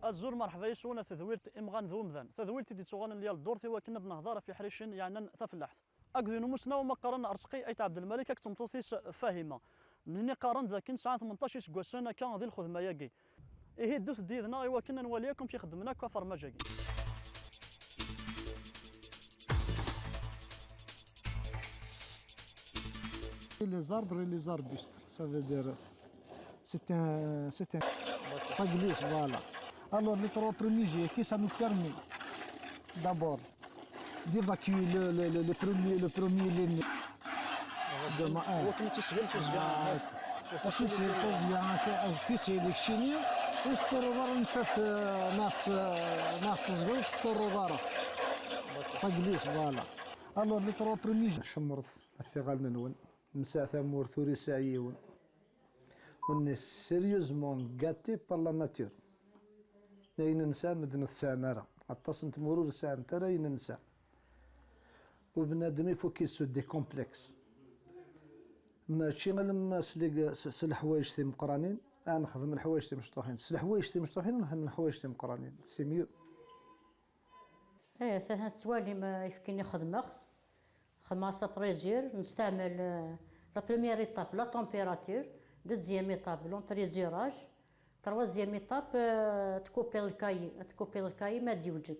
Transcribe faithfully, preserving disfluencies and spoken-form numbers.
Azul, merḥba yes-wen a tedwilt Imɣan d Umdan. Tadwilt i d-ittuɣalen yal ddurt i wakken ad nehḍer ɣef iḥricen yeɛnan tafellaḥt. Akked yiwen umussnaw ma qqaren Arezqi Ayt Ɛebdelmalek akked tmeṭṭut-is Fahima. Nitni qqaren-d dakken sɛan tmenṭac iseggasen akka di lxedma-agi. Ihi ddut-d yid-neɣ i wakken ad nwali akk amek i xeddmen akk afermaj-agi. Les arbres et les arbustes, ça veut dire, c'est un, c'est un, ça glisse, voilà. Alors, les trois premiers jours, qui ça nous permet d'abord d'évacuer le, le, le, le premier, le premier ligne. De ma- ah. Wakken ad teshel tuzzya. Ah, ad teshel tuzzya, ad teshel keččini, ur tettruḍ ara nettat, eh, neɣ tt-, neɣ teẓgi ur tettruḍ ara. Ça glisse, voilà. Alors, les trois premiers jours, cemmṛet ɣef iɣallen-nwen. Nesɛa tamurt ur isɛi yiwen. On est sérieusement gâté par la nature. Ayen nesɛa, medden ur t-sɛan ara. Aṭas n tmura ur sɛant ara ayen nesɛa. U bnadem, il faut qu'il se décomplexe. Mačči alamma s lig-, s, s leḥwayeǧ timeqqranin, ad nexdem leḥwayeǧ timecṭuḥin. S leḥwayeǧ timecṭuḥin, ad nexdem leḥwayeǧ timeqqranin. C'est mieux. Eh, tettwalim, eh, ayefki-nni xedmeɣ-t. Xedmeɣ-as la présure, nesteɛmel, euh, la première étape, la température, deuxième étape, l'emprésurage, troisième étape, euh, tkupiḍ lkayi, tkupiḍ lkayi ma d-yewjed.